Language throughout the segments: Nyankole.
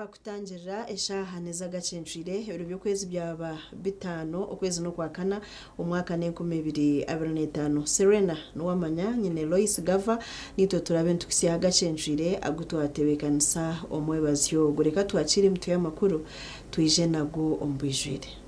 Ahakutangirira eshaaha n'ez'agacencwire, ebiro by'okwezi byaba bitaano, okwezi n'okwakana, omwaka n'enkumiibiri abirineetaano. Serena Nuwamanya nyine Loyce Gava naitwe turabe nitukuhitsya aha gacencwire agu twatebeekanisa omwebazyo ogu. Reka twakiire emitwe y'amakuru twije nago omu bwijwire.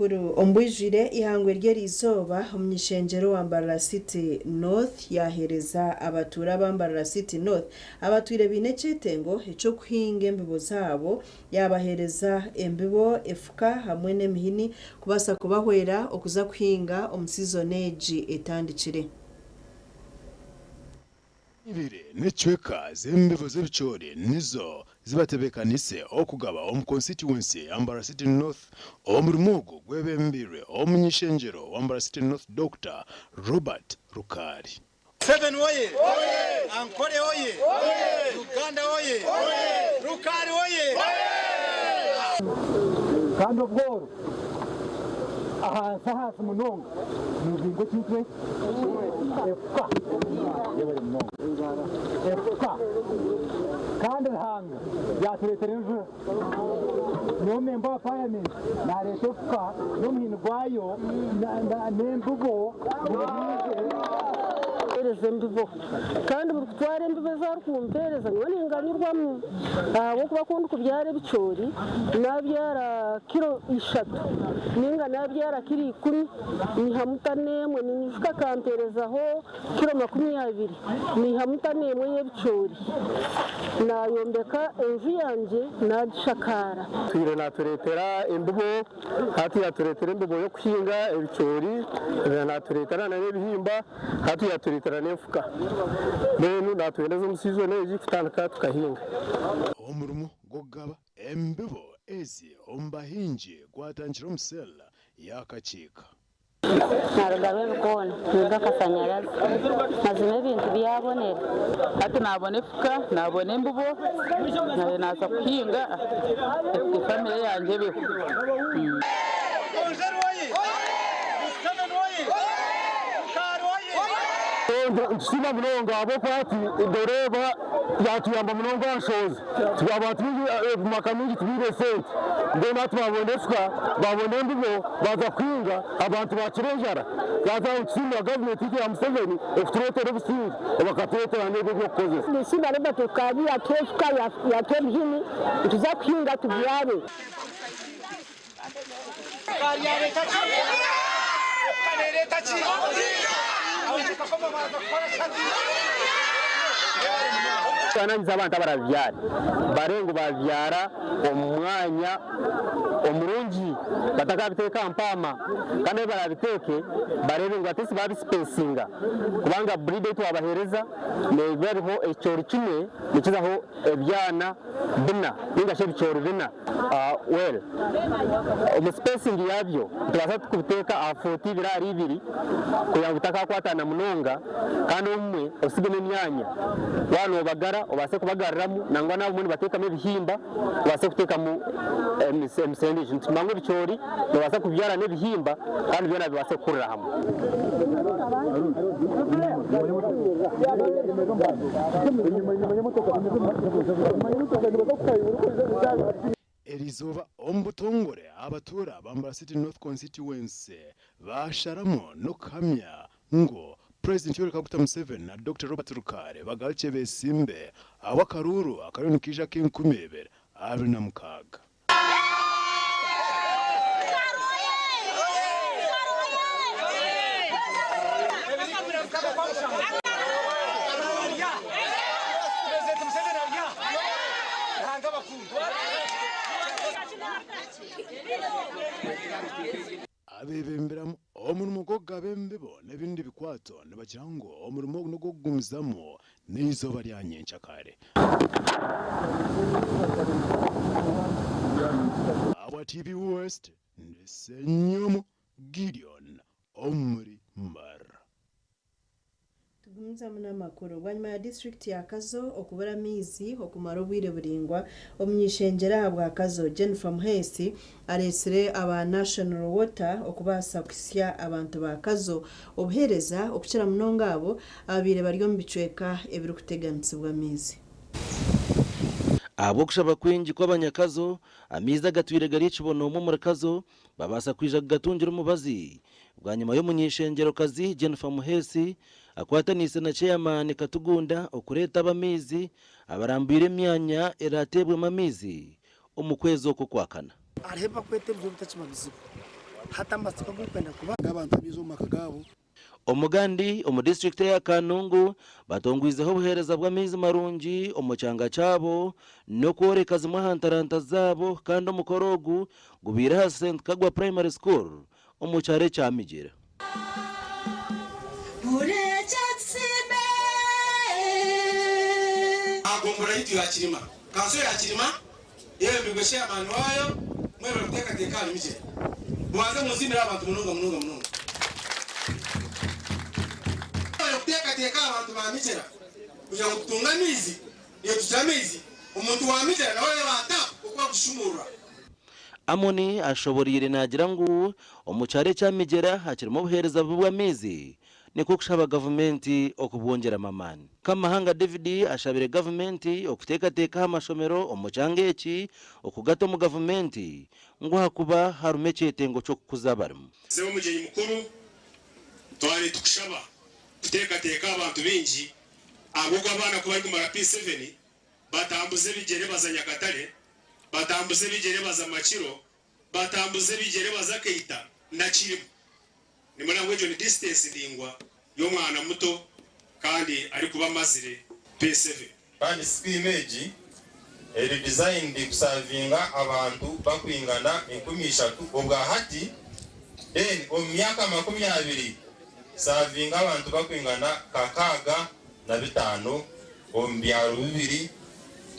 Kuru omu bwijwire eihangwe ry'eriizooba, omuny'ishengyero wa Mbarara City North yaaheereza abatuura ba Mbarara City North abatwire baine ekyetengo eky'okuhinga embibo zaabo yaabaheereza embibo, efuka hamwe n'emihini kubaasa kubahwera okuza kuhinga omu sizoni egi etandikire. Ibiri n'ekicweka z'embibo z'ebicoori nizo zibatebeekanise okugaba omu konsitiwensi ya Mbarara City North. Omurimo ogu gwebembeirwe Omuny'ishengyero wa Mbarara City North Dokita Robert Rukari. Museveni oye! Ankole oye! Uganda oye! Rukari oye! Kandi obworo ahansi ahansi munonga nibubinga ekintu eki efuka yebare munonga efuka kandi Ruhanga yaturetera enjura nyowe member wa parliament nareta efuka nomuhini gwayo nembibo biije. Mpereza embibo kandi buri kutwara embibo ezi arikumpereza nyowe ninganyirwamu ahabw'okuba ku ndikubyara ebicoori nabyara kiro ishatu ninga nabyara kiro ikumi nyihamu tano emwe ninyijuka akamperezaho kiro 20 naihamu tano emwe y'ebicoori nayombeka enju yangye nagishakaara. Atwire natureetera embibo, hati yatureetera embibo y'okuhinga ebicoori, natureetera n'ebihimba, hati yatureetera n'efuka. Mbwenu natwendeza omu sizoni egi kutandika tukahinga. Omurimo gw'okugaba embibo ezi omu bahingi gwatandikire omu cell ya Kakiika. Naruga Rwebikoona ninga Akasanyarazi. Mazima ebintu byabonera. Hati nabona efuka, nabona embibo, nayo naza kuhinga efamire yangye ebeho. Nitusiima munonga ahabw'okuba hati noreeba yatuyamba munonga aha nshohoza. Abantu baingi amaka maingi tibaine sente mbwenu hati babona efuka, babona embibo baza kuhinga abantu bakira enjara. Twaza nitusiimira gavumenti yaitu eya Museveni okutureetera obusingye bakatureetera n'ebi eby'okukozesa. Ninsiima Robert Rukaabi yatuha efuka, yatuha ebihini nituza kuhinga tubyare. Kutanaanisa abantu abarabibyare bareebe ngu babibyara omu mwanya omurungi batakabiteeka aha mpaama kandi ahu barabiteeke bareebe ngu at least babisipesinga kubanga breed ei twabaheereza neeba eriho ekicoori kimwe nikizaho ebyana bina ninga shi ebicoori bina. Well, omu spacing yabyo nitubaasa kubiteeka aha fuuti ibiri ahari ibiri kugira ngu bitakakwatana munonga kandi obumwe osigemu emyanya waaba nobagara obaase kubagariramu nangwa n'abamwe nibateekamu ebihimba obaase kuteekamu emisiri endiijo. Nitukimanya ngu ebicoori nobaasa kubyara n'ebihimba kandi byona bibaase kukurira hamwe. Eriizooba omu butongore abatuura ba Mbarara City North Constituency baasharamu n'okuhamya ngu Purezidenti Yoweri Kaguta Museveni na Dokita Robert Rukare bagarukye beesimbe ahabw'akaruuru akariyo nikaija ak'enkumi ibiri abiri na mukaaga. Abeebemberamu omurimo gw'okugaba embibo n'ebindi bikwato nibagira ngu omurimo ogu n'ogw'okugumizamu n'eizooba rya nyenkyakare. Ahabwa TV West, ndi Ssenyomo Gideon omuri Mbarara. Tugumizamu n'amakuru. Bwanyima ya disiturikiti ya Kazo okubura amaizi okumara obwire buraingwa, omuny'ishengyero ahabwa Kazo, Jennifer Muheesi areetsire aba National Water okubaasa kuhitsya abantu ba Kazo obuheereza okukira munonga abo ababaire bari omu bicweka ebirikuteganisibwa amaizi. Ahabw'okushaba kwingi kw'abanyakazo, amaizi agatwire gari ekibonoomo omuri Kazo babaasa kwija kugatungira omubazi bwanyima y'omuny'eishengyerokazi Jennifer Muheesi akwataniise na Ceyamaani Katugunda okureeta ab'amaizi abarambwire emyanya eraateebwemu amaizi omu kwezi oku Okwakana. Hariho ebi bakweta ebizibu ebitakiba bizibu. Hati amatsiko agu orikwenda kuba. Abantu amaizi omu maka gaabo. Omugandi omu disiturikiti eya Kanungu batongwizeho obuheereza bw'amaizi marungi omu kyanga kyabo n'okworeka zimwe aha ntaranta zaabo kandi omukoro ogu gubaire aha St Kagwa Primary School omu kyaro ekya Migyera. Aha gombolola yaitu ya Kirima, kanso ya Kirima eyebembirwe chairman waayo, mwebare kuteekateeka ahari Migyera. Mubanze munsiimire abantu munonga munonga munonga. Mwebare kuteekateeka aha bantu ba Migyera kugira ngu tutunge amaizi, niyo tugira amaizi, omuntu wa Migyera nawe areeba aha taapu oku barikugishumuurura. Amoni ashoboreire naagira ngu omu kyaro ekya Migyera hakirimu obuheereza bubi bw'amaizi nikwo kushaba gavumenti okubwongyeramu amaani. Kamahanga David ashabire gavumenti okuteekateeka aha mashomero omu kyanga eki okugata omu gavumenti ngu ahakuba harimu ekyetengo ky'okukuza abarimu. Sebo omugyenyi mukuru, twari nitukushaba kuteekateeka aha bantu baingi ahabw'okuba abaana ku barikumara P7 batambuza ebigyere baza Nyakatare, batambuza ebigyere baza Makiro, batambuza ebigyere baza Keita na Kirima. Nimureba ngu egyo ni distance ndaingwa y'omwana muto kandi arikuba amazire P7. Kandi scheme egi eri designed kusavinga abantu bakwingana 3000 obwahati then omu myaka 20 savinga abantu bakwingana 65 omu byaro bibiri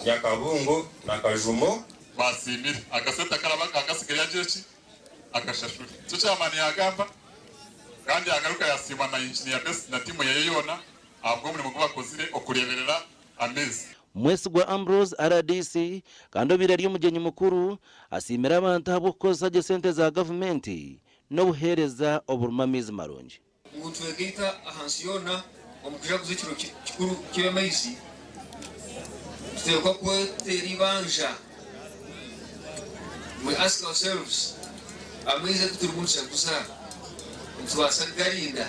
Nyakabungo na Kajumo. Basiimire akasente akaraba akasigaire agira ki akashashure. Nikyo chairman yagamba kandi yagaruka yasiimwa na engineer Best na tiimu yeye yoona ahabw'omurimo ogu bakozire okureeberera amaizi. Mwesigwa Ambrose, rdc kandi obaire ari omugyenyi mukuru asiimire abantu ahabw'okukozesa gye sente za gavumenti n'obuheereza oburimu amaizi marungi. Ngu nitwegaita ahansi yoona omu kujaguza ekiro kikuru ky'amaizi, tuteekwa kweteera eibanja. We ask ourselves, amaizi agu turimu nitujaguza nitubaasa kugarinda?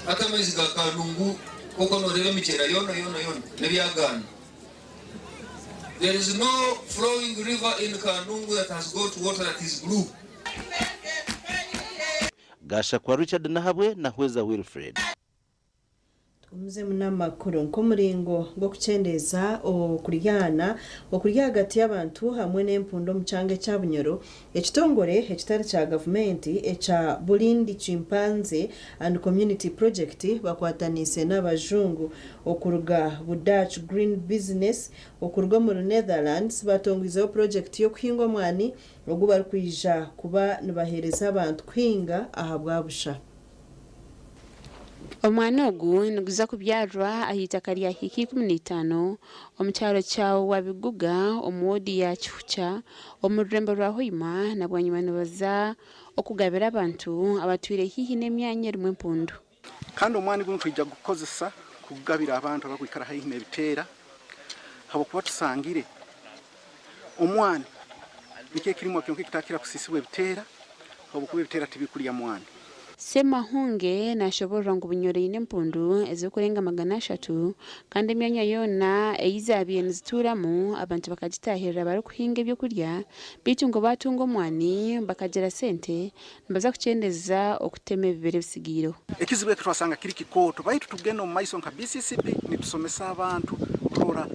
Hati amaizi ga Kanungu nk'oku nooreeba emigyera yoona yoona yoona n'ebyagaana. There is no flowing river in Kanungu that has got water that is blue. Gashakwa Richard Nahabwe na Hweza Wilfred. Tugumizemu n'amakuru. Nk'omuringo gw'okukyendeeza okuryana okuri ahagati y'abantu hamwe n'empundu omu kyanga ekya Bunyoro, ekitongore ekitari kya gavumenti ekya Bulindi Chimpanzee and Community Project bakwataniise n'abajungu okuruga Budutch Green Business okuruga omuri Netherlands batongwizeho purojekiti y'okuhinga omwani ogu barikwija kuba nibaheereza abantu kuhinga ahabwa busha. Omwani ogu niguza kubyarwa aha itaka rya hiika 15 omu kyaro kya Wabiguga omu woodi ya Kihukya omu rurembo rwa Hoima na bwanyima nibaza okugabira abantu abatwire haihi n'emyanya erimu empundu. Kandi omwani gunu twija kugukozesa kugabira abantu abakwikara haihi n'ebiteera habwokuba tusangire omwani nikyo ekirimwa kyonka ekitakira kusisibwa ebiteera habwokuba ebiteera tibikurya mwani. Semahunge nashoboorora ngu Bunyoro eine empundu ezirikurenga 300 kandi emyanya yoona ei zaabaire nizituuramu abantu bakagitaahirira barikuhinga ebyokurya beitu ngu baatunga omwani bakagira sente nibaza kukyendeza okutema ebibira ebisigaireho. Ekizibu eki twasanga kiri kikooto baitu tugenda omu maiso nka BCCP nitusomesa abantu kurora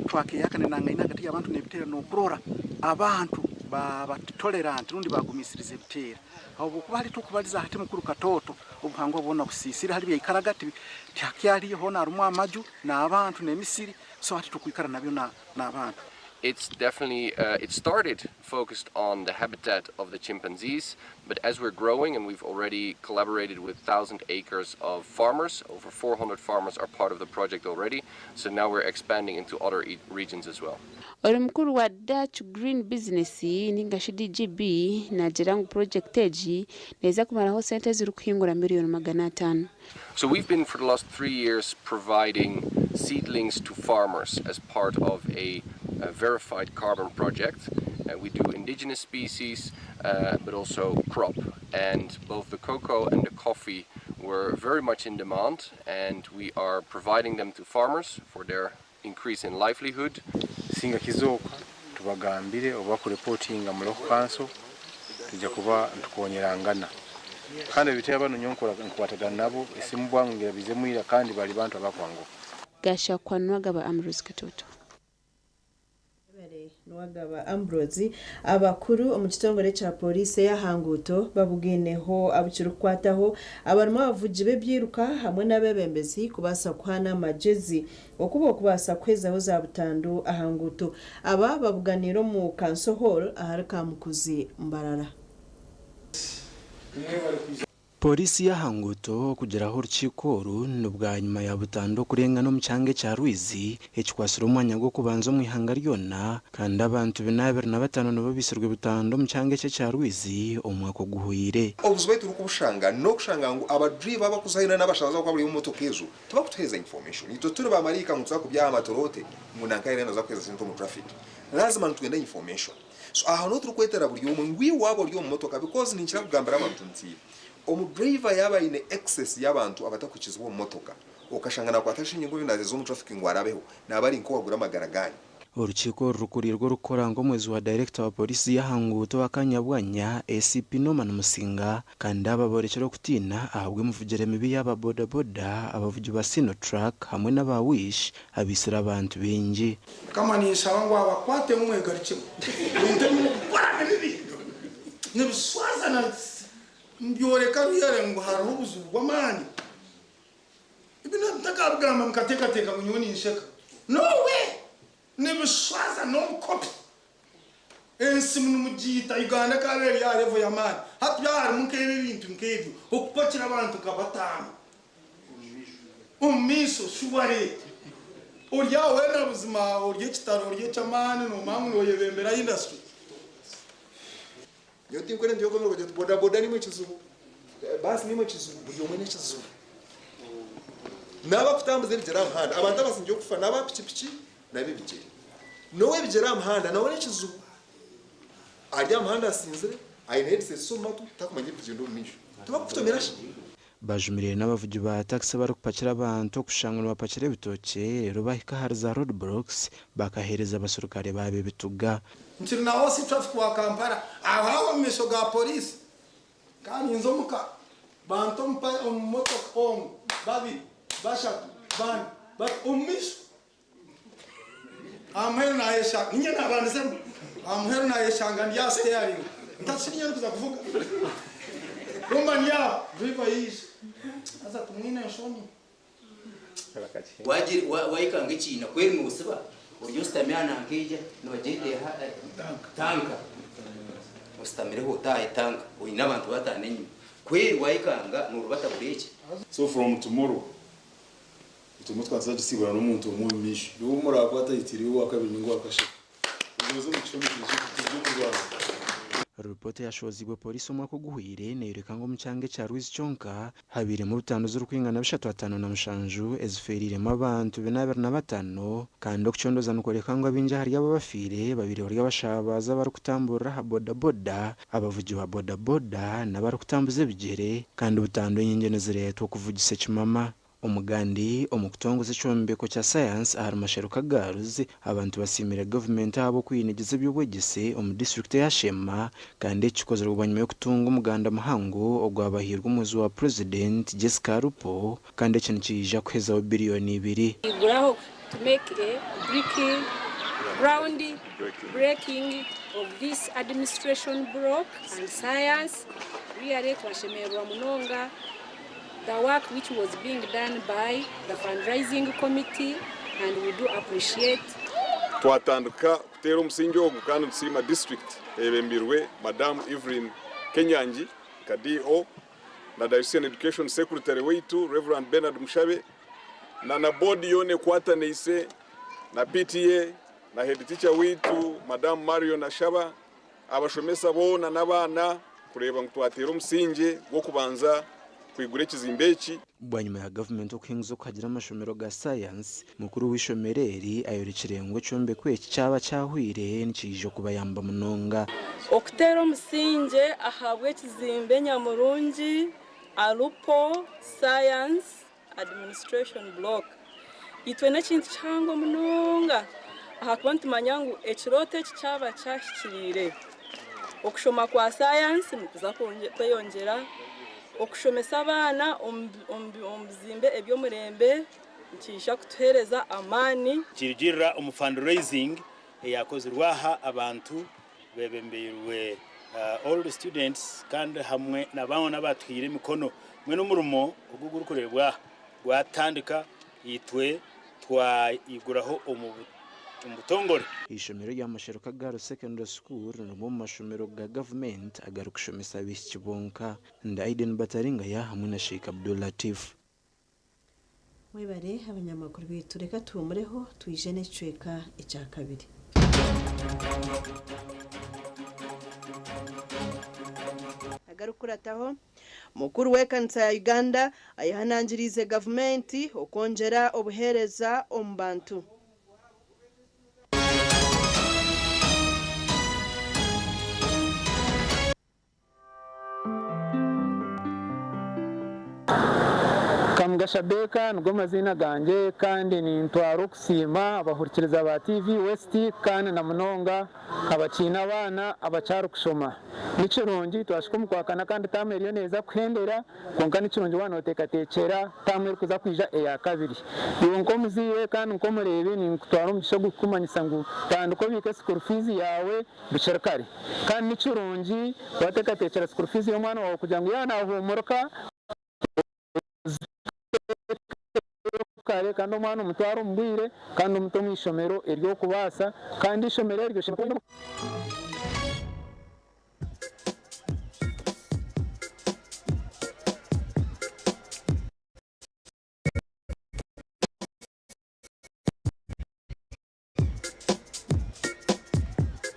twakeyaka nenangaine hagati y'abantu n'ebiteera n'okurora abantu baba tolerant rundi bagumisiriza ebiteera habwokuba hali tukubaliza hati mukuru Katoto obuhangwa bwona busisire hali byaikaraga tihakyaliyo hoona harimu amaju n'abantu n'emisiri so hati tukwikara nabyo n'abantu. It's definitely, it started focused on the habitat of the chimpanzees, but as we're growing, and we've already collaborated with 1,000 acres of farmers, over 400 farmers are part of the project already, so now we're expanding into other e regions as well. Ori mukuru wa Dutch Green Business ninga shi DGB naagira ngu purogyekiti egi neeza kumaraho sente ezirikuhingura miriyoni 500. So we've been for the last 3 years providing seedlings to farmers as part of a verified carbon project. We do indigenous species, but also crop. And both the cocoa and the coffee were very much in demand, and we are providing them to farmers for their increase in livelihood. Singa kizooka tubagambire oba kureportinga mu local council, tujja kuba ntukonyerangana kandi ebitebe bano nyonkora nkukwatagana nabo esimu bwangu ngira bizemwira kandi bali bantu abakwangu. Gashakwa Nuwagaba Ambrose Katoto. Nuwagaba Ambrose. Abakuru omu kitongore kya polisi ey'ahanguuto babugineho abukirikukwataho abarimu abavugi b'ebyiruka hamwe n'abebembezi kubaasa kuhana amagezi okuba okubaasa kuhezaho za butandu aha nguuto. Aba babuganiire omu Council Hall ahari Kamukuzi, Mbarara. Polisi y'ahanguuto okugiraho orukiiko oru ni bwanyima ya butandu okurengana omu kyanga ekya Rwizi ekikwasire omwanya gw'okubanza omu ihanga ryona, kandi abantu 45 nibo bisirwe butandu omu kyanga eki ekya Rwizi omwaka oguhwire. Obuzibu bwaitu turikubushanga n'okushanga ngu abadriva abakuzaina n'abashabaza kuba buri omu motoka ezo tibakutuheeza information. Itwe turi bamarika ngu tuza kubyaha amatorote ngu nankaire naza kuheeza sente omu traffic, lazima nitwenda information. So aho niho turikwetera buri omwe ngu iwaaba ori omu motoka, because ninkira kugambira abantu nti omudriver yaaba aine excess y'abantu abatakukizibwa omu motoka, okashanga nakwata shingi ngu naza omu traffic ngu arabeho naaba ari nk'owagura amagara ganyu. Orukiiko oru rukurirwe orukukora nk'omwezi wa Dayirekita wa polisi y'ahanguuto wa Kanyabwanya, ACP Norman Musinga, kandi aba borekire okutiina ahabw'emivugire mibi y'aba bodaboda, abavugi ba Sinotruck hamwe n'aba Wish abaitsire abantu baingi. Kama ninshaba ngu abakwatemu mwegarukemu. Ebintu ebi murikukora ni bibi, nibishwazana, nibyoreka ruyere ngu hariho obuzibu bw'amaani. Ebi ntakabigamba mukateekateeka ngu nyowe ninsheka. No way! Nibishwaza n'obukopi. Ensi nimugiita. Uganda ekaba eri aha level y'amaani. Hati harimu nk'ebi ebintu nk'ebyo, okupakira abantu nka bataano omu maisho, shuware ori aho weena buzima ori ekitaro, ori eky'amaani, noomanya ngu nooyebembera industry. Nyowe tinkwenda nti okomera kugira oti bodaboda nimwe ekizibu, baasi nimwe ekizibu, buri omwe n'ekizibu. N'abakutambuza ebigyere aha muhanda, abantu abasingire okufa n'aba pikipiki n'ab'ebigyere. N'ow'ebigyere aha muhanda nawe n'ekizibu. Ari aha muhanda asinzire, aine headsets omu matu, takumanya ebirikugyenda omu maisho. Tibakukutomera shi? Bajumirire n'abavugi ba takisi abarikupakira abantu okushusha ngu nibapakira ebitookye reero bahika ahari za road blocks bakaheereza abaserukare baabo ebituga. Nkiri na OC Traffic wa Kampala aho aho omu maisho ga poliisi kandi ninza omuka bantu omu motoka omwe, babiri, bashatu, bana, omu maisho. Aha muheru naayeshanga, niinye naabandizemu, aha muheru naayeshanga ndi aha siteyaringi ntakiri niinye orikuza kuvuga. Rumba ndi aho, duriva yaija, haza tumwine enshoni. Waayekanga ekiina kweri noosiba ori oshutami aha nanka nibagyeta tanka oshutamireho otaaha etanka oine abantu bataano enyima kweri waayekanga noorubata bureeki. So from tomorrow itwe twanza tusibura n'omuntu omwe omu maisho, niwe murakwata yitiriwe owa kabiri ninga owa kashatu, ozoze omu kishome tuje kurwana. Ripoota eyashohoziibwe Pooriisi omwaka oguhweire neeyoreka ngu omu kyanga ekya Rwizi kyonka habairemu butandu zirikwingana 357 ezifeereiremu abantu 45, kandi okucondooza nikworeka ngu abaingi ahari abo abafiire babaire bari abashabazi abarikutamburira aha bodaboda, abavugi ba bodaboda n'abarikutambuza ebigyere, kandi butandu enyingi nizireetwa okuvugisa ekimama. Omugandi omu kutongoza ekyombeko kya sayansi ahari Masheruka Girls, abantu basiimire gavumenti ahabw'okwinigiza eby'obwegyese omu disiturikiti eya Sheema, kandi eki kikozirwe bwanyima y'okutunga omuganda muhango ogwabahairwe omuhwezi wa Purezidenti Jessica Alupo, kandi eki nikiija kuhezaho biriyoni 2. Iguraho to make a breaking ground breaking of this administration block and science. Really twashemererwa munonga the work which was being done by the fundraising committee, and we do appreciate. Twatandika kuteera omusingi ogu kandi nitusiima disiturikiti eyebembirwe Madamu Evelyn Kenyangi nka DO na Diocesan Education Secretary waitu Rev. Bernard Mushabe na na boodi yoona ekwataniise na PTA na head teacher waitu Madamu Marion Ashaba, abashomesa boona n'abaana kureeba ngu twateera omusingye gw'okubanza kwigura ekizimbe eki. Bwanyima ya gavumenti okuhinguza okuhagira amashomero ga sayansi, mukuru w'eishomero eri ayorekire ngu ekyombeko eki kyaba kyahweire nikiija kubayamba munonga. Okuteera omusingye ahabw'ekizimbe nyamurungi Alupo Science Administration Block itwe n'ekintu kihango munonga ahakuba nitumanya ngu ekirooto eki kyaba kyahikiriire, okushoma kwa sayansi nikuza kweyongyera, okushomesa abaana omu bizimbe eby'omurembe nikiija kutuheereza amaani. Nikirugirira omu fundraising eyakozirwe aha abantu bebembeirwe old students kandi hamwe na boona abatuhaire emikono. Mbwenu omurimo ogu ogurikureebwa aha gwatandika itwe twaiguraho omu butongore. Eishomero rya Masheruka Girls Secondary School ni rimwe omu mashomero ga gavumenti agarikushomesa abaishiki bonka. Ndi Aiden Bataringaya hamwe na Sheikh Abdul Latif. Mwebare abanyamakuru baitu reka tuhumureho twije n'ekicweka ekyakabiri. Agarikukurataho, Mukuru w'ekanisa ya Uganda ayehanangiriize gavumenti okwongyera obuheereza omu bantu. Kamugasha Baker nigo maziina gangye kandi nintwara okusiima abahurikiriza ba TV West kandi na munonga abakiine abaana abakyari kushoma. Nikirungi twahika omu kwakana kandi taamu eriyo neeza kuhendera kwonka nikirungi waaba noteekateekyera taamu erikuza kwija eya kabiri. Iwe nk'omuzaire kandi nk'omureebi ninkutwara omugisha ogu kukumanyisa ngu tandika obiike school fees yaawe bukiri kare. Kandi nikirungi wateekateekyera school fees y'omwana waawe kugira ngu yaaba nahuumurika oziteekeyo kare kandi omwana omutware omu bwire kandi omute omu ishomero ery'okubaasa kandi ishomero eryo oshemereire kuba oine.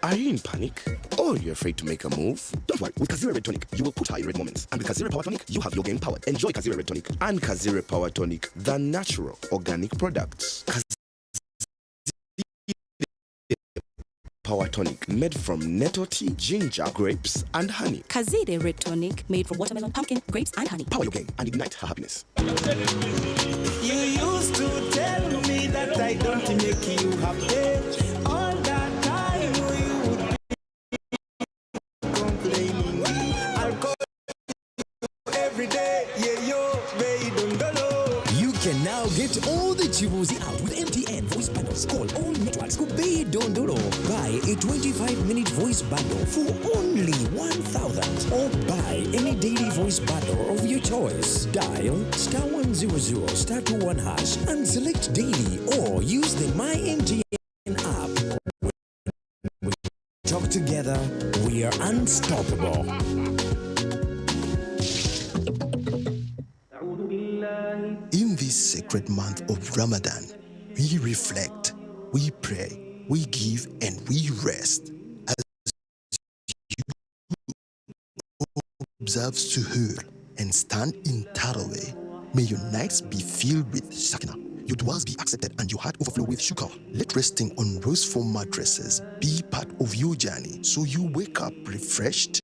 Are you in panic? Or you're afraid to make a move? Don't worry, with Kazira Red Tonic, you will put her in red moments. And with Kazira Power Tonic, you have your game powered. Enjoy Kazira Red Tonic and Kazira Power Tonic, the natural organic products. Kazira Power Tonic, made from nettle tea, ginger, grapes, and honey. Kazire Red Tonic, made from watermelon, pumpkin, grapes, and honey. Power your game and ignite her happiness. You used to tell me that I don't make you happy. All that time you would be complaining. I'll call you every day. Yeah, yo, baby, dondolo. You can now get all the Chibuzi out with MTN voice bundles. Call all networks. Kubei Dondolo. Buy a 25-minute voice bundle for only 1,000 or buy any daily voice bundle of your choice. Dial star 100 star 21 hash and select daily or use the My MTN app. When we talk together, we are unstoppable. In this sacred month of Ramadan, we reflect, we pray, we give, and we rest. As you observe Suhoor and stand in Taraweh, may your nights be filled with sakina, your duas be accepted, and your heart overflow with shukr. Let resting on rose foam mattresses be part of your journey so you wake up refreshed,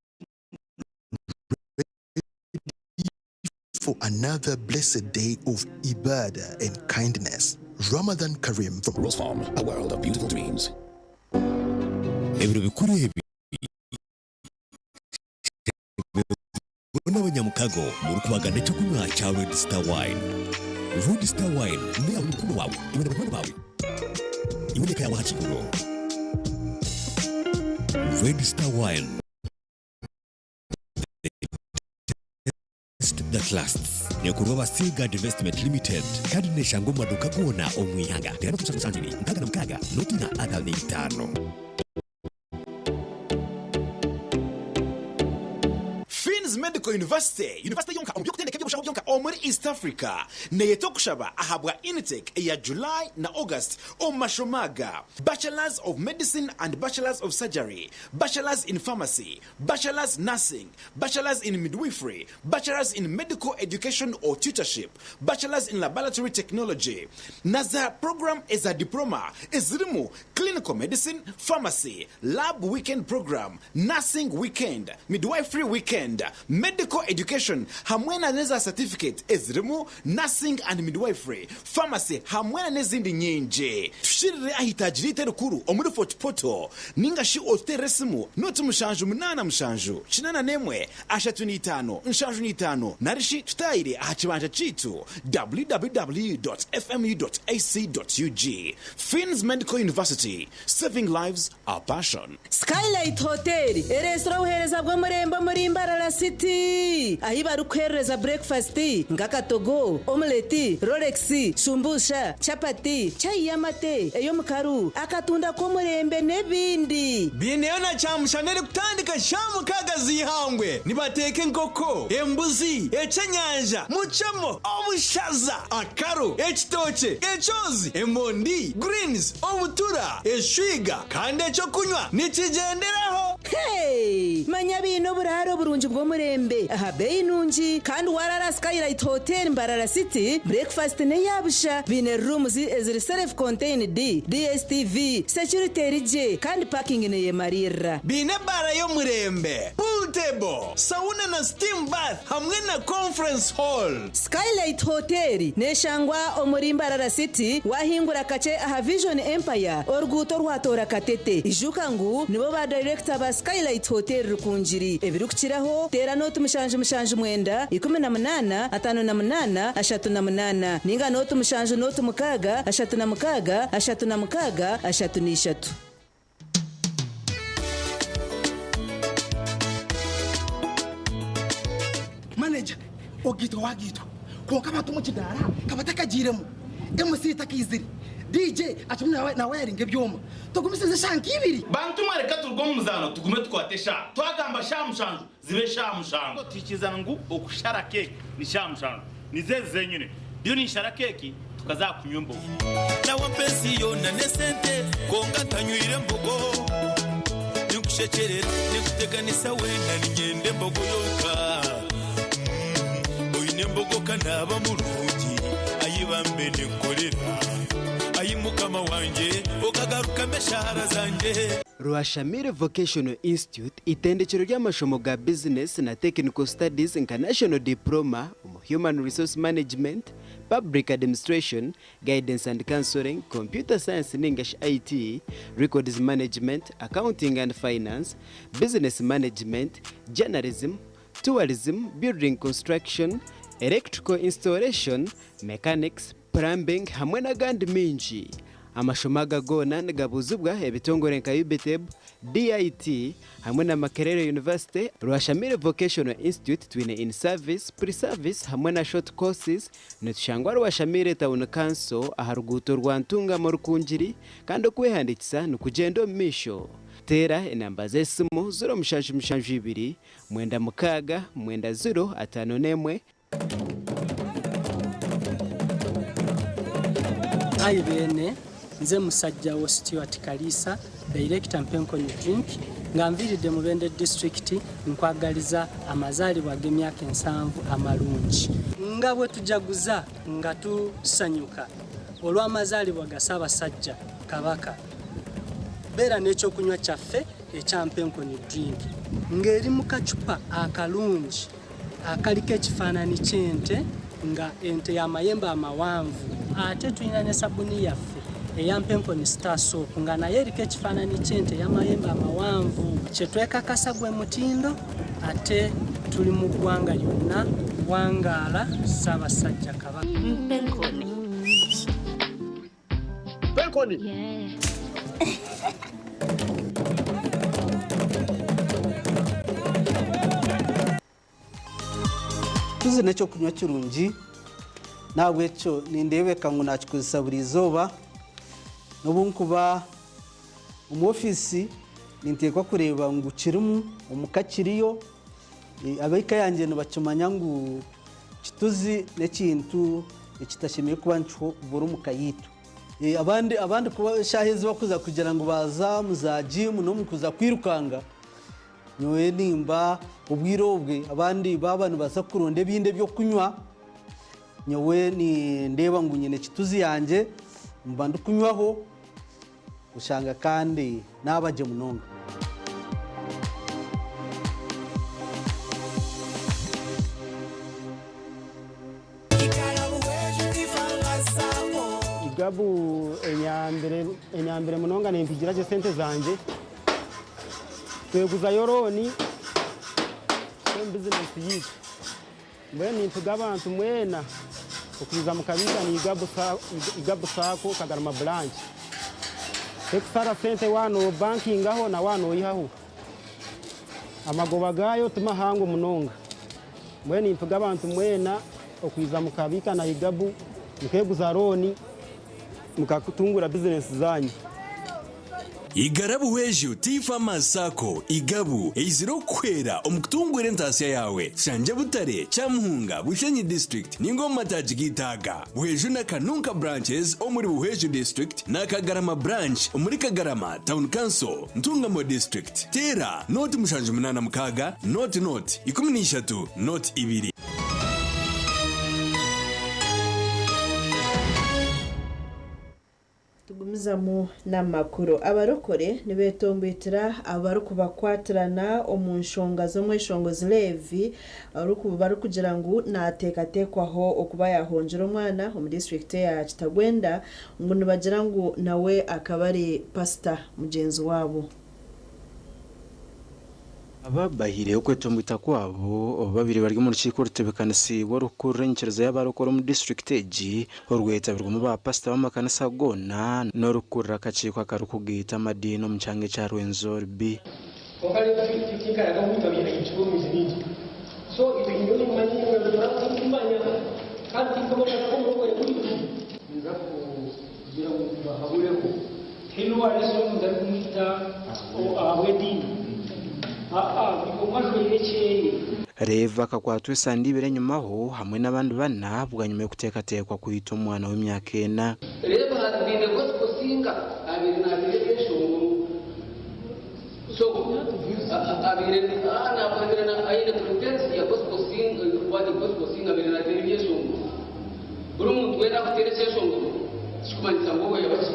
for another blessed day of ibadah and kindness. Ramadan Kareem from Rose Farm, a world of beautiful dreams. Ebiro bikuru ebi n'abanyamukago murikubagana ekyokunywa kya Red Star Wine. Red Star Wine neyawe n'omukundwa waawe, iwe na banywani baawe, iwe n'eka yaawe aha kiihuro. Red Star Wine, the taste that lasts. Neekorwa aba Seaguard Investment Limited kandi neeshangwa omu maduuka goona omu ihanga. Teera nooti 7 7 66 nooti 4 55. Finn's Medical University, yunivasite yonka omu by'okutendeka eby'obushaho byonka omuri East Africa, neyeta okushaba ahabwa intake eya July na August omu mashomo aga, Bachelors of Medicine and Bachelors of Surgery, Bachelors in Pharmacy, Bachelors Nursing, Bachelors in Midwifery, Bachelors in Medical Education or Tutorship, Bachelors in Laboratory Technology, na za puroguraamu eza Diploma ezirimu Clinical Medicine, Pharmacy, Lab Weekend Program, Nursing Weekend, Midwifery Weekend, Medical Education hamwe na n'eza satifiketi ezirimu Nursing and Midwifery, Pharmacy hamwe na n'ezindi nyingi. Tushirire aha itaagi ryaitu erikuru omuri Fort Portal ninga shi otuteerere esimu noti 7 8 7 1 35 75 nari shi tutaayire aha kibanja kyaitu www.fmu.ac.ug. Finn's Medical University, saving lives our passion. Skylight Hotel ereetsire obuheereza bw'omurembe omuri Mbarara City ahi barikuheerereza burekifasiti nk'akatogo, omuleti, rolex, shumbusha, chapati, chai y'amate, ey'omukaru, akatunda k'omurembe n'ebindi. Biineyo na kyamushana erikutandika shaaha mukaaga z'eihangwe. Nibateeka enkoko, embuzi, ekyenyanja, mucemo, obushaza, akaru, ekitookye, ekyozi, emondi, greens, obutura, eshwiga kandi ekyokunywa nikigyenderaho. Hey! Manya baine oburaaro burungi bw'omurembe aha beeyi nungi kandi waraara Skylight Hotel Mbarara City, breakfast n'eya busha. Baine rooms eziri self contained, DSTV, security eri gye kandi parking neyemariirira. Baine ebaara y'omurembe, pool table, sauna na steam bath hamwe na conference hall. Skylight Hotel neshangwa omuri Mbarara City wahingura kakye aha Vision Empire oruguuto orwatoora Katete. Ijuka ngu nibo ba dayirekita ba Skylight Hotel Rukungiri. Ebirikukiraho teera nooti 779 18 58 38 ninga nooti 7 nooti 6 36 36 33. Manager, ogaitwa wagaitwa kwonka abantu omu kidaara kabatakagiiremu, MC takaizire, DJ akirimu nawayaringa ebyoma, tugumisirize eshaaha nk'ibiri. Bantu mwe reka turuge omu muzaano tugume tukwate eshaaha. Twagamba shaaha mushanju zibe shaaha mushanju. Tuhikirizana ngu okushara keeki ni shaaha mushanju. Nizo ezi zenyine. Ndiyo ninshara keeki tukaza aha kunywa embogo. Nawampa ensi yoona n'esente kwonka ntanywire mbogo. Ninkushekyerera ninkuteganisa weena niinyenda embogo yonka. Oine embogo ka naaba murungi ayi bambe ninkukorera. Ayi mukama wangye okagarukamu eshaara zangye. Rwashamire Vocational Institute itendekero ry'amashomo ga bizinesi na Technical Studies nka National Diploma omu Human Resource Management, Public Administration, Guidance and Counselling, Computer Science ninga shi IT, Records Management, Accounting and Finance, Business Management, Journalism, Tourism, Building Construction, Electrical Installation, Mechanics, Plumbing hamwe n'agandi maingi. Amashomo aga goona nigabuuzibwa ebitongore nka UBTEB, DIT hamwe na Makerere University. Rwashamire Vocational Institute twine in service, pre service hamwe na short courses. Nitushangwa Rwashamire Town Council aha ruguuto rwa Ntungamo Rukungiri kandi okwehandiikisa nikugyenda omu maisho. Teera enamba z'esimu 0772 96 90 51. Ayi beene, nze musajja wo Stuart Kaliisa, Director Mpenkoni Drink, nga nviiridde Mubende District nkwagaliza amazaalibwa ag'emyaka ensanvu amalungi. Nga bwe tujaguza nga tusanyuka olw'amazaalibwa ga Ssaabasajja Kabaka, beera n'ekyokunywa kyaffe ekya Mpenkoni Drink ng'eri mu kacupa akalungi akaliko ekifaanani ky'ente nga ente ya mayembe amawanvu. Ate tulina ne sabuni yaffe eya Mpenkoni Star Soap nga nayo eriko ekifaanani ky'ente ey'amayembe amawanvu. Kye twekakasa gwe mutindo ate tuli mu ggwanga lyonna. Wangaala Ssaabasajja Kabaka. Mpenkoni. Mpenkoni. Kituzi n'ekyokunywa kirungi n'ahabw'ekyo nindeebeka ngu naakikozesa buri izooba. N'obu nkuba omu ofiisi ninteekwa kureeba ngu kirimu, omuka kiriyo. Ab'eka yangye nibakimanya ngu kituzi n'ekintu ekitashemereire kuba nikibura omu ka yaitu. Abandi abandi kuba eshaaha ezi barikuza kugira ngu baaza omu za jiimu n'omu kuza kwirukanga, nyowe nimba obwire obwe abandi baaba nibaza kuronda ebindi eby'okunywa, nyowe nindeeba ngu nyine kituzi yangye mba ndikunywaho oshanga kandi naaba gye munonga. Igabu enyambire munonga nempigira gye sente zangye. Tweguzayo looni omu bizinesi yaitu. Mbwenu nimpiga abantu mwena okwiza mukabiika na Igabu Sacco Kagarama Branch. Tekushara sente waaba nobankingaho na waaba noyihaho. Amagoba gaayo ti mahango munonga. Mbwenu nimpiga abantu mwena okwiza mukabiika na Igabu mukeguza looni mukatungura bizinesi zaanyu. Igara Buhweju Tea Farmers Sacco, Igabu, eizire okukuhwera omu kutunguura entaasya yaawe. Shangye Butare, Kyamuhunga, Bushenyi District ninga omu mataagi g'eitaaga. Buhweju na Kanunka Branches omuri Buhweju District na Kagarama Branch omuri Kagarama Town Council, Ntungamo District. Teera nooti 786 nooti nooti 13 nooti ibiri. Tugumizamu n'amakuru. Abarokore nibetomboitira abarikubakwatirana omu nshonga z'omweshongozi Leevi barikugira ngu nateekateekwaho okuba yahongyera omwana omu disiturikiti eya Kitagwenda ngu nibagira ngu nawe akaba ari pasita mugyenzi waabo. Aba bahiireho okwetomboita kwabo obu babaire bari omu rukiiko orutebeekanisiibwe orikukurira enyikiriza y'abarokore omu disiturikiti egi orwetabirwemu ba pasita b'amakanisa goona n'orikukurira akakiiko akarikugaita amadiini omu kyanga ekya Rwenzori B. Kwonka reero tinkaraga omuntu abaire ahikirwe omu maizi maingi. So itwe nyowe nimmanya nyowe nturamanya kandi tinkamanya ku omurokore gwaitu. Ninza kugira ngu mbahabureho. Tihaine owaaretsire omuntu arikumwita ahabw'ediini. Aa, buri omwe ajwaire ekyeye. Rev akakwatwa esande ibiri enyimaho hamwe n'abandi bana bwanyima y'okuteekateekwa kwita omwana w'emyaka ena. Reeba has been a gospel singer abaire nateera ebyeshongoro so abaire aine pretense ya gospel singer kuba the gospel singer abaire nateera ebyeshongoro. Buri muntu weena akuteera ekyeshongoro tikikumanyisa ngu ogwo yaba ki?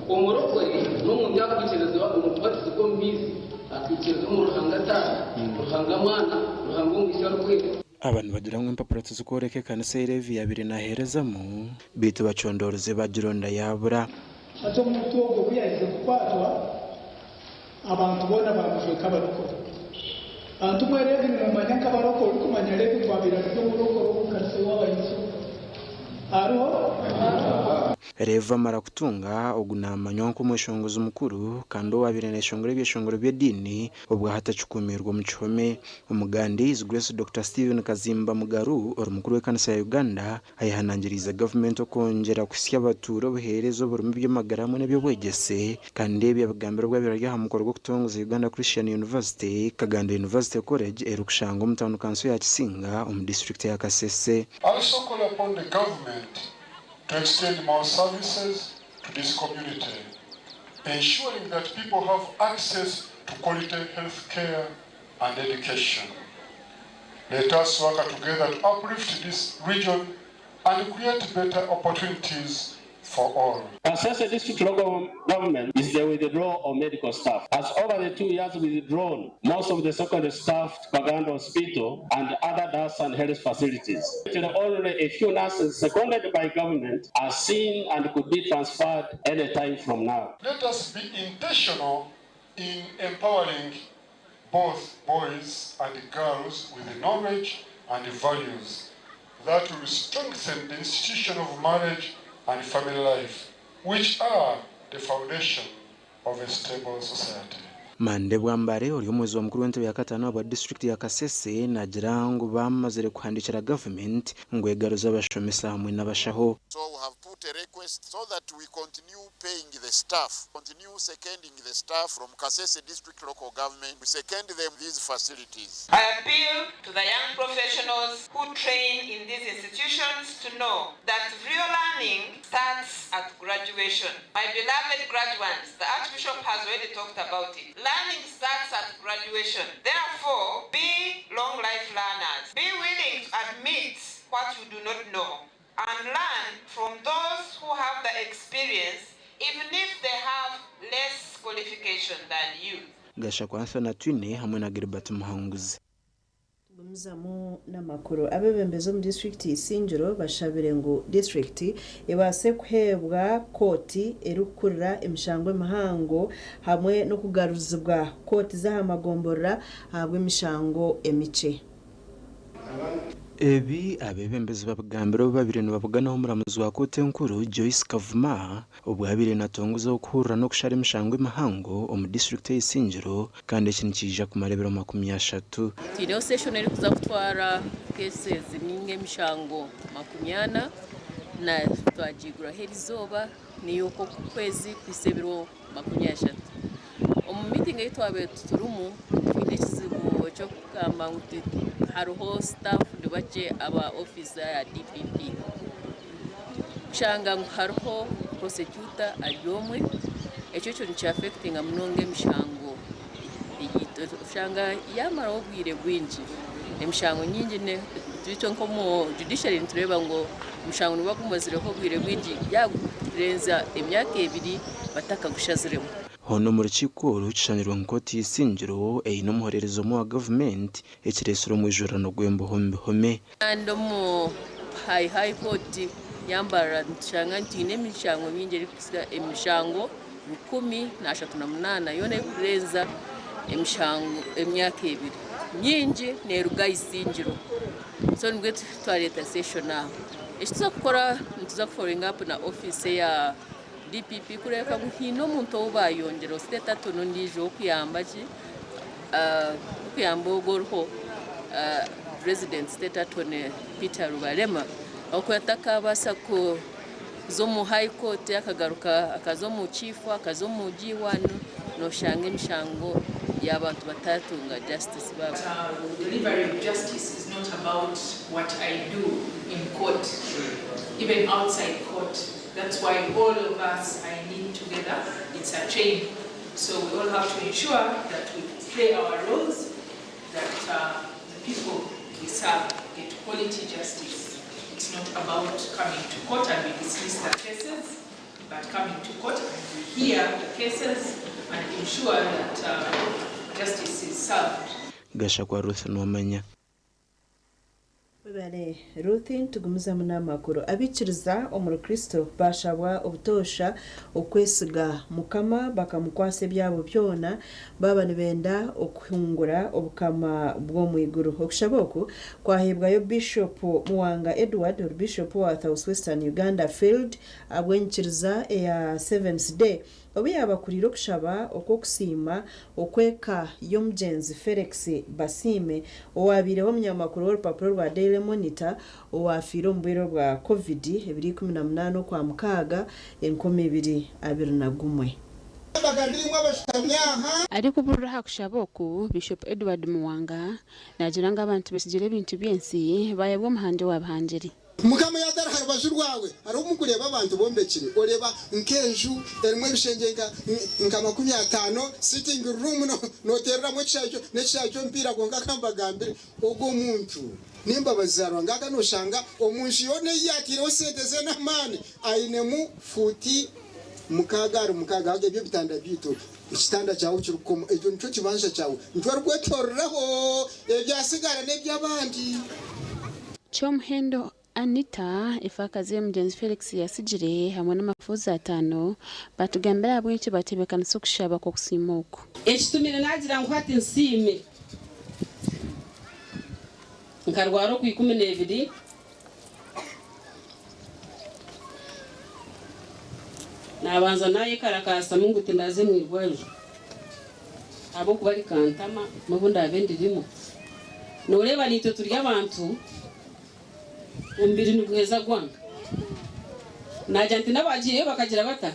Omurokore n'omuntu akwikirizibwa omu kubatizibwa omu maizi akaikiriza omu Ruhanga Taata, Ruhanga Mwana, Ruhanga Omwitsyo Arikwera. Aba nibagira ngu empapura tizikworeka ekanisa ei Leevi yaabaire naaheerezamu, beitu bacondoorize baagironda yaabura. Hati omuntu ogwo ku yaaherize kukwatwa, abantu boona baamujweka abarokore. Bantu mwe Leevi nimumumanya nk'abarokore, orikumanya Leevi ngu abaire ari omurokore omu kanisa y'owabahizo hariho? Rev amara kutunga ogu naamanywa nk'omweshongozi mukuru kandi owaabaire naayeshongora ebyeshongoro by'ediini obwo hati akikuumiirwe omu kihome. Omuganda His Grace Doctor Stephen Kazimba Mugaru ori mukuru w'ekanisa ya Uganda ayehanangiriize gavumenti okwongyera kuhitsya abatuura obuheereza oburimu eby'amagara hamwe n'eby'obwegyese kandi ebi abigambire obu abaire ari aha mukoro gw'okutongoza Uganda Christian University, Kagando University College erikushangwa omu tauni kanso ya Kisinga omu disiturikiti ya Kasese. I also call upon the government to extend more services to this community, ensuring that people have access to quality health care and education. Let us work together to uplift this region and create better opportunities for all. Kasese District Local Government is the withdrawal of medical staff. As over the 2 years withdrawn, most of the secondary staff to Kagando Hospital and other diocesan health facilities. Only a few nurses seconded by government are seen and could be transferred any time from now. Let us be intentional in empowering both boys and girls with the knowledge and the values that will strengthen the institution of marriage and family life, which are the foundation of a stable society. Mande Bwambare ori omuhwezi wa mukuru w'entebe ya kataano ahabwa disiturikiti ya Kasese naagira ngu bamazire kuhandiikira gavumenti ngu egaruze abashomesa hamwe n'abashaho. So we have put a request so that we continue paying the staff, continue seconding the staff from Kasese District Local Government, we second them these facilities. I appeal to the young professionals who train in these institutions to know that real learning starts at graduation. My beloved graduates, the Archbishop has already talked about it. Learning starts at graduation. Therefore, be long life learners. Be willing to admit what you do not know and learn from those who have the experience, even if they have less qualification than you. Gashakwa Anthony Atwine hamwe na Gilbert Muhanguzi. Tugumizamu n'amakuru. Abeebembezi omu disiturikiti Isingiro bashabire ngu disiturikiti ebaase kuheebwa kooti erikukurira emishango emihango hamwe n'okugaruzibwa kooti z'aha magomborora ahabw'emishango emikye. Ebi abeebembezi babigambire obu babaire nibabuganaho omuramuzi wa kooti enkuru Joyce Kavuma obu abaire natongoza okuhurira n'okushara emishango emihango omu disiturikiti ey'Isingiro kandi eki nikiija kumara ebiro 30. Twineho session erikuza kutwara cases ninga emishango 40 na twagiguraho erizooba niyo oku kwezi kuhisa ebiro 30. Omu meeting ei twabaire turimu twine ekizibu eky'okugamba ngu hariho staff ni bakye aba ofiisi ya DPP. Kushanga ngu hariho prosecutor ari omwe, ekyo kyo nikyafectinga munonga emishango oshanga yamaraho obwire bwingi. Emishango nyingi itwe nk'omu judiciary nitureeba ngu omushango niguba gumazireho obwire bwingi yakurenza emyaka 2 batakagushaziremu. Hoona omu rukiiko oru kishangirwe ngu kooti y'eisingiro eine omuhorereza omwe wa gavumenti ekireetsire omwijurano gw'embihombihome. Kandi omu High Court ya Mbarara nitushanga ngu twine emishango mingi erikuhitsya emishango 1038 yoona erikurenza emishango emyaka 2. Nyingi neeruga aha isingiro. So nibwo twareeta session aha. Eki tuza kukora nituza kufollowinga up na ofiisi eya DPP kureebeka ngu haine omuntu ou baayongyeraho state attorney ondiijo w'okuyamba ki okuyamba ogwo oriho President State Attorney Peter Rubalema ahabw'okuba takabaasa kuza omu High Court akagaruka akaza omu Chief akaza omu G1 nooshanga emishango y'abantu bataatunga justice baabo. Delivery of justice is not about what I do in court, even outside court. That's why all of us are in it together. It's a chain. So we all have to ensure that we play our roles, that the people we serve get quality justice. It's not about coming to court and we dismiss the cases, but coming to court and we hear the cases and ensure that justice is served. Gashakwa Ruth Nuwamanya. Webale Ruth, nitugumizamu n'amakuru. Abaikiriza omuri Kristo baashabwa obutoosha okwesiga Mukama bakamukwatsa ebyabo byona baaba nibenda okuhungura obukama bw'omu iguru. Okushaba oku kwaheebwayo Bishopu Muwanga Edward ori Bishopu owa South Western Uganda Field ahabw'enyikiriza eya Seventh Day obu yaabakuriire okushaba okw'okusiima okw'eka y'omugyenzi Felix Basiime owaabaireho omunyamakuru w'orupapura rwa Daily Monitor owaafiire omu bwire bwa Covid ebiro 18 Okwamukaaga 2021. Arikuburira aha kushaba oku, Bishop Edward Muwanga naagira ngu abantu besigire ebintu by'ensi baayebwa Omuhangi owaabihangire. Mukama yaaba atari ha rubaju rwawe, hariho obu orikureeba abantu bombekire, oreeba nk'enju erimu ebishengye nka 50, sitting room nooteereramu n'ekishaayi ky'omupiira kwonka ka mbagambire, ogwo muntu n'embabazi za Ruhanga aka nooshanga omu nju yoona ei yaataireho sente ze n'amaani ainemu fuuti 6 ahari 6 ahabw'ebyo ebitanda byaitu, ekitanda kyawe kirikukoma, ekyo nikyo kibanja kyawe, nikyo orikwetoreraho, ebyatsigara n'eby'abandi. Kyomuhendo Anita, efaakazi ei omugyenzi Felix yasigire hamwe n'amafuuzi ataano baatugambira ahabw'enki baatebeekanisa okushaba kw'okusiima oku. Ekitumire naagira ngu hati nsiime. Nkarwara okwa 12. Naabanza naayekarakaasa ngu tindaaze mu irwariro. Ahabw'okuba rikantama n'obu ndaabe ndirimu. Nooreeba naitwe turi abantu, omubiri niguheza gwanga. Naagira nti n'abaagiireyo bakagira bata?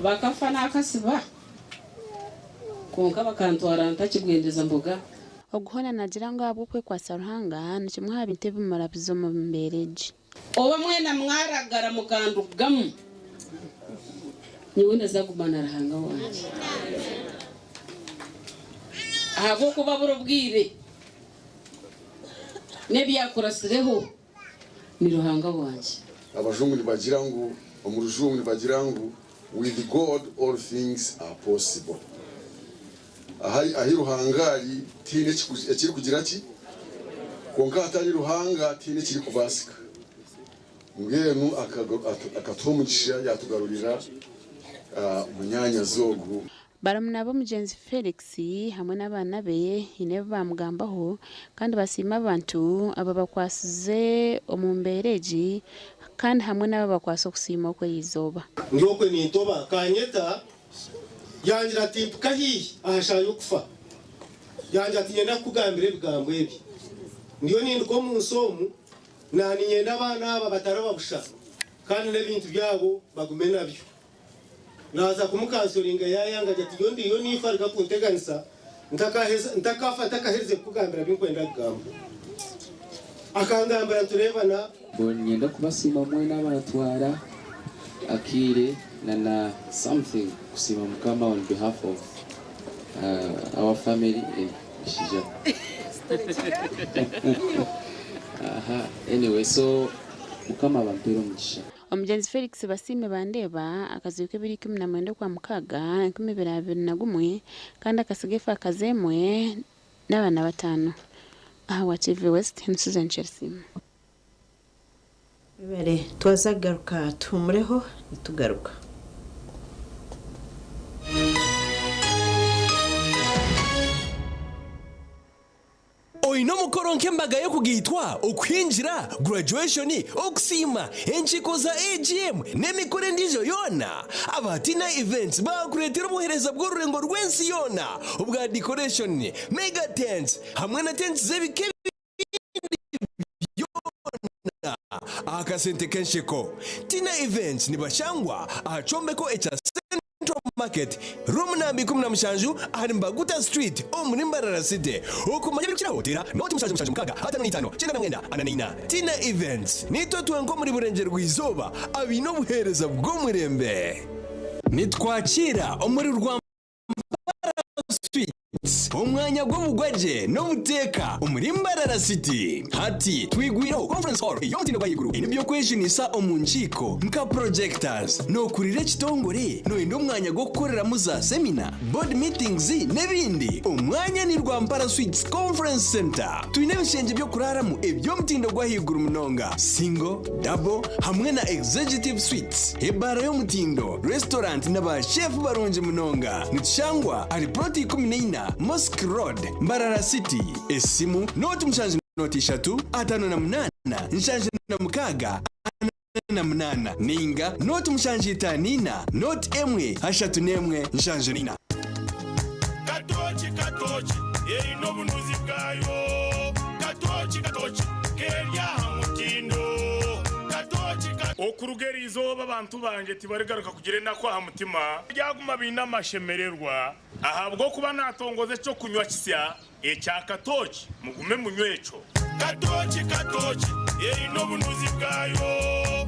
Bakafa naakasiba, kwonka bakantwara ntakigwendeza mboga. Ogu hoona naagira ngu ahabw'okwekwatsa Ruhanga ni kimwe aha bintu ebimurabize omu mbeera egi. Oba mwena mwaragara mukandugamu, nyowe ndaza kuguma na Ruhanga wangye. Ahabw'okuba buri bwire n'ebyakuratsireho ni Ruhanga wangye. Abajungu nibagira ngu, omu rujungu nibagira ngu with God all things are possible. Ahari ahi Ruhanga ari tihaine ekirikugira ki? Kwonka ahatari Ruhanga tihaine ekirikubaasika. Mbwenu akatuha omugisha yaatugarurira munyaanyazi ogu. Barumuna b'omugyenzi Felix hamwe n'abaana be haine ebi baamugambaho kandi basiima abantu ababakwasize omu mbeera egi kandi hamwe n'ababakwasa okusiima okwo eriizooba. Ndi okwe nintoba, akanyeta Yangira ati, Mpika haihi aha shaaha y'okufa. Yangira ati, Niinyenda kukugambira ebigambo ebi. Ndiyo ninduga omu nsi omu, na niinyenda abaana aba bataraba busha, kandi n'ebintu byabo bagume nabyo. Naaza kumukansoringa yaayanga agira ati, Nyowe ndiyo ninfa reka kunteganisa, ntakaafa ntakaherize kukugambira bi nkwenda kugamba. Akangambira nitureebana. Niinyenda kubasiima mwena abaatwara akaire na na something kusiima Mukama on behalf of our family eh shija aha anyway so Mukama abampere omugisha. Omugyenzi Felix Basiime Bandeeba akaziikwa ebiro 19 Okwamukaaga, 2021 kandi akatsiga efaakazi emwe n'abaana bataano. Aha wa TV West, ni Susan Chelsea. Webare twaza kugaruka tuhumureho nitugaruka. Oine omukoro nk'embaga y'okugaitwa, okuhingira, graduation, okusiima, enkiiko za AGM n'emikoro endiijo yoona? Aba Tina Events baakureetera obuheereza bw'orurengo rw'ensi yoona obwa decoration, mega tents hamwe na tents z'ebika ebindi byona aha kasente k'ensheko. Tina Events nibashangwa aha kyombeko ekya Central Market, room namba 17 ahari Mbaguta Street omuri Mbarara City. Okumanya ebirikukiraho teera noti mushanju mushanju mukaaga 55 99 44. Tina Events nitwe twenka omuri Burengyerwa-izooba abaine obuheereza bw'omurembe. Nitwakiira omuri Rwampara Suites, omwanya gw'obugwagye n'obuteeka omuri Mbarara City. Hati twigwireho Conference Hall ey'omutindo gw'ahaiguru eine eby'okwejunisa omu nkiiko nka projectors. Nookurira ekitongore? Nooyenda omwanya gw'okukoreramu za semina, board meetings n'ebindi? Omwanya ni Rwampara Suites Conference Centre. Twine ebishengye by'okuraaramu eby'omutindo gw'ahaiguru munonga, single, double hamwe na executive suites, ebaara y'omutindo, restaurant na ba chef barungi munonga. Nitushangwa ahari plot 14 Mosque Road, Mbarara City. Esimu, noti mushanju noti ishatu, 58, 76, 48 ninga noti mushanju itaano ina, noti emwe, ashatu n'emwe, nshanju n'ina. Katooki katooki eine obunuzi bwayo Katooki katooki keri aha mutindo Katooki ka. Okuruga eri izooba abantu bangye tibarigaruka kugira enaku aha mutima, baryaguma baine amashemererwa, ahabw'okuba naatongoza eky'okunywa kisya ekya katooki, mugume munywe ekyo. Katooki katooki eine obunuzi bwayo.